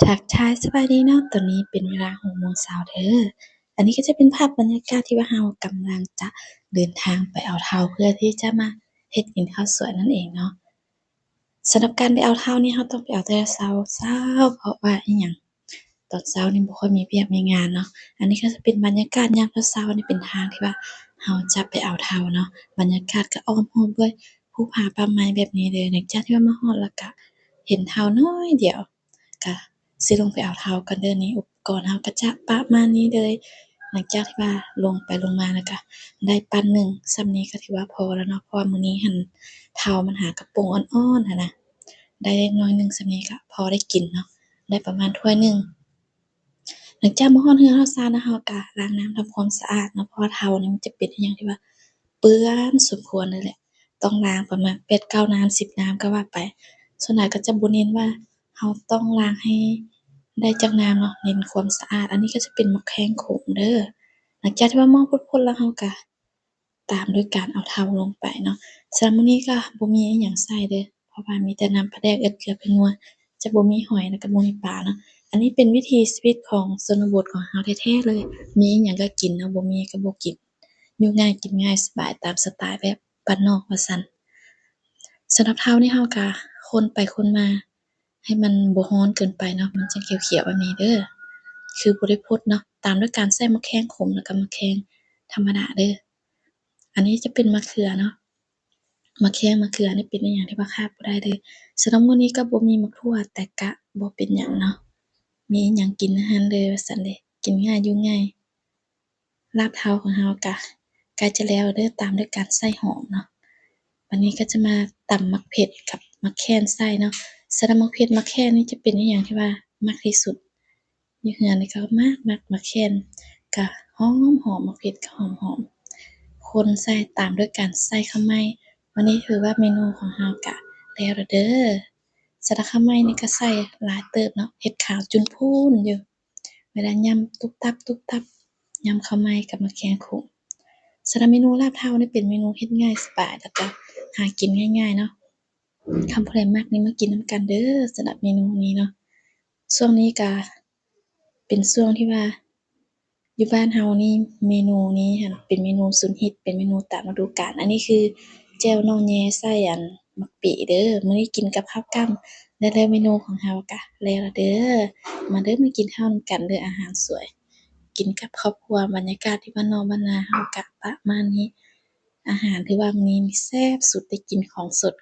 ທັກທາຍສະບາຍດີເນາະ, ຕອນນີ້ເປັນເວລາຫົກໂມງເຊົ້າເດີ. ອັນນີ້ກໍຈະເປັນພາບບັນຍາກາດທີ່ວ່າເຮົາກຳລັງຈະເດີນທາງໄປເອົາເທົາ ເພື່ອທີ່ຈະມາເຮັດກິນເຂົ້າສວຍນັ້ນເອງເນາະ. ສຳລັບການໄປເອົາເທົານີ້ ເຮົາຕ້ອງໄປເອົາແຕ່ເຊົ້າໆ ເພາະວ່າອີຫຍັງ ຕອນເຊົ້ານີ້ບໍ່ຄ່ອຍມີວຽກມີງານເນາະ. ອັນນີ້ກໍຈະເປັນບັນຍາກາດຍາມເຊົ້າໆ ນີ້ເປັນທາງທີ່ວ່າເຮົາຈະໄປເອົາເທົາເນາະ. ບັນຍາກາດກໍອ້ອມຮອບດ້ວຍພູຜາປ່າໄມ້ແບບນີ້ເລີຍ. ຫຼັງຈາກທີ່ວ່າມາຮອດແລ້ວກະເຫັນເທົາໜ້ອຍດຽວ ກະຊິລົງໄປເອົາເທົາກັນເດີ. ນີ້ອຸປະກອນເຮົາກໍຈະປະມານນີ້ເລີຍ. ຫຼັງຈາກທີ່ວ່າລົງໄປລົງມາແລ້ວກະໄດ້ປັ້ນໜຶ່ງ ສ່ຳນີ້ກໍຖືວ່າພໍແລ້ວເນາະ, ເພາະວ່າມື້ນີ້ຫັ້ນເທົາມັນຫາກະປົ່ງອ່ອນໆຫັ້ນນະ. ໄດ້ໜ້ອຍໜຶ່ງສ່ຳນີ້ກະພໍໄດ້ກິນເນາະ, ໄດ້ປະມານຖ້ວຍໜຶ່ງ. ຫຼັງຈາກມາຮອດເຮືອນຮອດຊານແລ້ວ ເຮົາກະລ້າງນ້ຳທຳຄວາມສະອາດເນາະ, ເພາະວ່າເທົານີ້ມັນຈະເປັນອີ່ຫຍັງທີ່ວ່າເປື້ອນສົມຄວນເລີຍແຫຼະ, ຕ້ອງລ້າງປະມານແປດເກົ້ານ້ຳ ສິບນ້ຳກໍວ່າໄປ. ສ່ວນຫຼາຍກໍຈະບໍ່ເນັ້ນວ່າເຮົາຕ້ອງລ້າງໃຫ້ໄດ້ຈັກນ້ຳເນາະ, ເນັ້ນຄວາມສະອາດ. ອັນນີ້ກໍຈະເປັນໝາກແຂ້ງຂົງເດີ. ຫຼັງຈາກທີ່ວ່າໝໍ້ພົດໆແລ້ວ ເຮົາກະ ຕາມດ້ວຍການເອົາເທົາລົງໄປເນາະ. ສຳລັບມື້ນີ້ກໍບໍ່ມີອີ່ຫຍັງໃສ່ເດີ, ເພາະວ່າມີແຕ່ນ້ຳປາແດກ ເອີດເກືອ ແປ້ງນົວ, ຈະບໍ່ມີຫອຍ ແລ້ວກໍບໍ່ມີປາເນາະ. ອັນນີ້ເປັນວິຖີຊີວິດຂອງຊົນນະບົດຂອງເຮົາແທ້ໆເລີຍ, ມີອີ່ຫຍັງກໍກິນເນາະ, ບໍ່ມີກໍບໍ່ກິນ. ຢູ່ງ່າຍກິນງ່າຍ ສະບາຍຕາມສະໄຕລ໌ແບບບ້ານນອກວ່າຊັ້ນ. ສຳລັບເທົານີ້ເຮົາກໍຄົນໄປຄົນມາ ໃຫ້ມັນບໍ່ຮ້ອນເກີນໄປເນາະ, ມັນຈັ່ງຂຽວໆແບບນີ້ເດີ. ຄືບໍ່ໄດ້ພົດເນາະ, ຕາມດ້ວຍການໃສ່ໝາກແຂ້ງຂົມ ແລ້ວກໍໝາກແຂ້ງທຳມະດາເດີ. ອັນນີ້ຈະເປັນໝາກເຂືອເນາະ, ໝາກແຂ້ງໝາກເຂືອນີ້ເປັນອີ່ຫຍັງທີ່ວ່າຂາດບໍ່ໄດ້ເລີຍ. ສຳລັບມື້ນີ້ກໍບໍ່ມີໝາກຖົ່ວ ແຕ່ກະບໍ່ເປັນຫຍັງເນາະ, ມີຫຍັງກິນອັນນັ້ນເລີຍວ່າຊັ້ນເດ, ກິນງ່າຍຢູ່ງ່າຍ. ລາບເທົາຂອງເຮົາກະໃກ້ຈະແລ້ວເດີ, ຕາມດ້ວຍການໃສ່ຫອມເນາະ. ບັດນີ້ກໍຈະມາຕຳໝາກເຜັດກັບໝາກແຂ້ນໃສ່ເນາະ. ສຳລັບໝາກເຜັດໝາກແຂ້ນນີ້ຈະເປັນອີ່ຫຍັງທີ່ວ່າມັກທີ່ສຸດ, ຢູ່ເຮືອນນີ້ກໍມັກໆ ໝາກແຂ້ນກະຫອມໆ ໝາກເຜັດກະຫອມໆ. ຄົນໃສ່ຕາມດ້ວຍການໃສ່ເຂົ້າໄມ້. ວັນນີ້ຖືວ່າເມນູຂອງເຮົາກະແລ້ວລະເດີ. ສຳລັບເຂົ້າໄມ້ນີ້ກໍໃສ່ຫຼາຍເຕີບເນາະ, ເຮັດຂາວຈຸນພູນຢູ່. ເວລາຫຍ້ຳຕຸບຕັບຕຸບຕັບ, ຫຍ້ຳເຂົ້າໄມ້ກັບໝາກແຂ້ງຂົງ. ສຳລັບເມນູລາບເທົານີ້ເປັນເມນູເຮັດງ່າຍສະບາຍ ແລ້ວກໍຫາກິນງ່າຍໆເນາະ. ຄັນຜູ້ໃດມັກນີ້ມາກິນນຳກັນເດີ, ສຳລັບເມນູນີ້ເນາະ. ຊ່ວງນີ້ກະເປັນຊ່ວງທີ່ວ່າ ຢູ່ບ້ານເຮົານີ້ເມນູນີ້ຫັ້ນເປັນເມນູສຸດຮິດ, ເປັນເມນູຕາມລະດູການ. ອັນນີ້ຄືແຈ່ວໜໍ່ແຍໃສ່ອັນໝາກປີເດີ. ມື້ນີ້ກິນກັບເຂົ້າກ້ຳ. ແລ້ວເມນູຂອງເຮົາກະແລ້ວລະເດີ. ມາເດີ ມາກິນເຂົ້ານຳກັນເດີ, ອາຫານສວຍ ກິນກັບຄອບຄົວ. ບັນຍາກາດທີ່ບ້ານນອກບ້ານນາເຮົາກະປະມານນີ້. ອາຫານຖືວ່າມື້ນີ້ແຊບສຸດ, ໄດ້ກິນຂອງສົດ